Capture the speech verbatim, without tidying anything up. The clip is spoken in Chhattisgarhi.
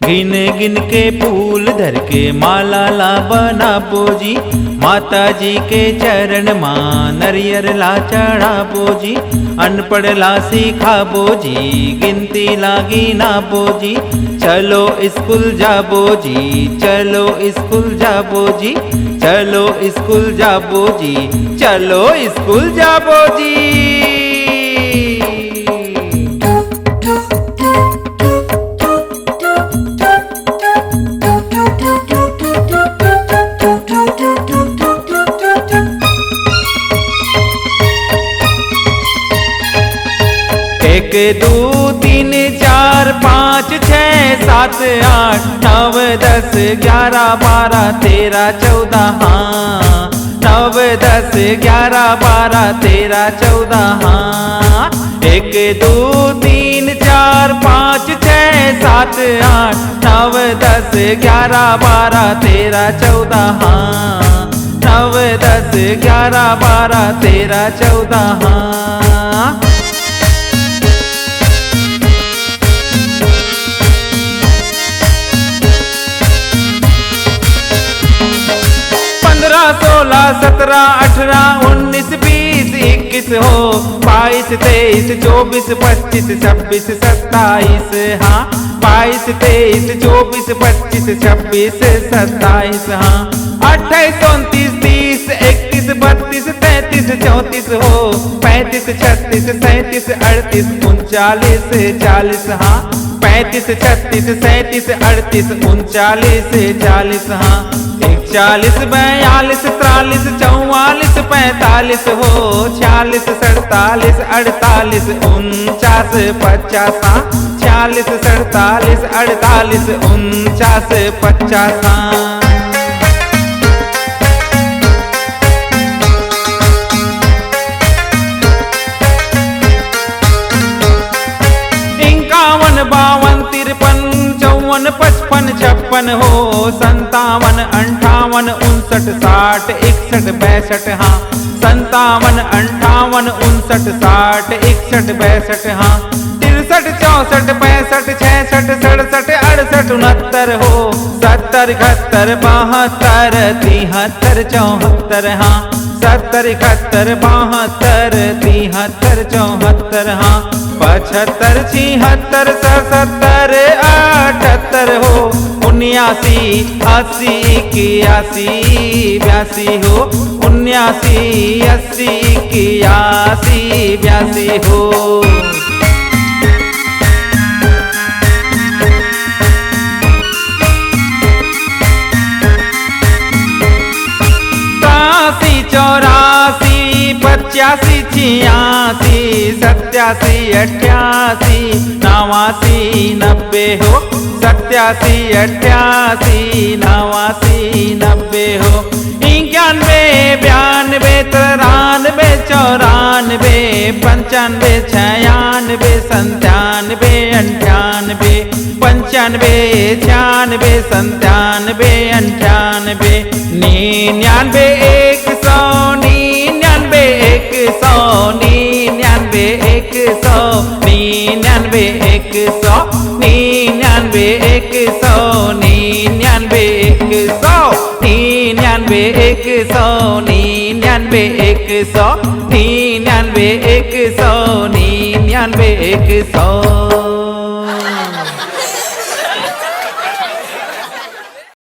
गिन गिन के फूल धर के माला ला बनाबो जी, माता जी के चरण मा नरियर ला चढ़ाबो जी, अनपढ़ ला सिखाबो जी, गिनती ला गिनाबो जी। चलो स्कूल जाबो जी, चलो स्कूल जाबो जी, चलो स्कूल जाबो जी, चलो स्कूल जाबो जी। एक, दो, तीन, चार, पाँच, छः, सात, आठ, नौ, दस, ग्यारह, बारह, तेरह, चौदह, हाँ। नौ, दस, ग्यारह, बारह, तेरह, चौदह, हाँ। एक, दो, तीन, चार, पाँच, छः, सात, आठ, नौ, दस, ग्यारह, बारह, तेरह, चौदह, हाँ। नौ, दस, ग्यारह, बारह, तेरह, चौदह, हाँ। पन्द्रह, सोलह, सत्रह, अठारह, उन्नीस, बीस, इक्कीस हो, बाईस, तेईस, चौबीस, पच्चीस, छब्बीस, सत्ताईस, हाँ। बाईस, तेईस, चौबीस, पच्चीस, छब्बीस, सत्ताईस, हाँ। अट्ठाईस, उनतीस, तीस, इकतीस, बत्तीस, तैंतीस, चौंतीस हो, पैंतीस, छत्तीस, सैंतीस, अड़तीस, उनचालीस, चालीस, हाँ। पैंतीस, छत्तीस, सैंतीस, अड़तीस, उनचालीस, चालीस, हाँ। इकचालीस, बयालीस, तिरालीस, चौवालीस, पैंतालीस हो, छियालीस, सैंतालीस, अड़तालीस, उनचास, पचास, हाँ। छियालीस, सैंतालीस, अड़तालीस, उनचास, पचास, हाँ। इक्यावन, बावन, तिरपन, चौवन, पचपन, छप्पन हो, संतावन, अंठावन, उनसठ, साठ, इकसठ, बासठ, हाँ। संतावन, अंठावन, उनसठ, साठ, इकसठ, बासठ, हाँ। तिरसठ, चौसठ, पैंसठ, छियासठ, सड़सठ, अड़सठ, उनहत्तर हो, सत्तर, इकहत्तर, बहत्तर, तिहत्तर, चौहत्तर, हाँ। सत्तर, इकहत्तर, बहत्तर, तिहत्तर, चौहत्तर, हाँ। पचहत्तर, छिहत्तर, सतहत्तर, अठहत्तर हो, उन्यासी, अस्सी, इक्यासी, बयासी हो, उन्यासी, अस्सी, इक्यासी, बयासी हो। तिरासी, चौरासी, पचासी, छियासी, सत्यासी, अट्ठासी, नवासी, नब्बे हो। सत्यासी, अट्ठासी, नवासी, नब्बे हो। इक्यानबे, बयानबे, तिरानबे, चौरानबे, पंचानबे, छियानबे, संतानबे, अंठानबे, पंचानबे, छियानबे, संतानबे, अंठानबे, निन्यानबे, एक सौ, निन्यानबे, एक सौ, निन्यानबे, एक सौ, निन्यानबे, एक सौ, निन्यानबे, एक सौ, निन्यानबे, एक सौ, निन्यानबे, एक सौ, निन्यानबे, एक सौ, निन्यानबे, एक सौ, निन्यानबे, एक सौ।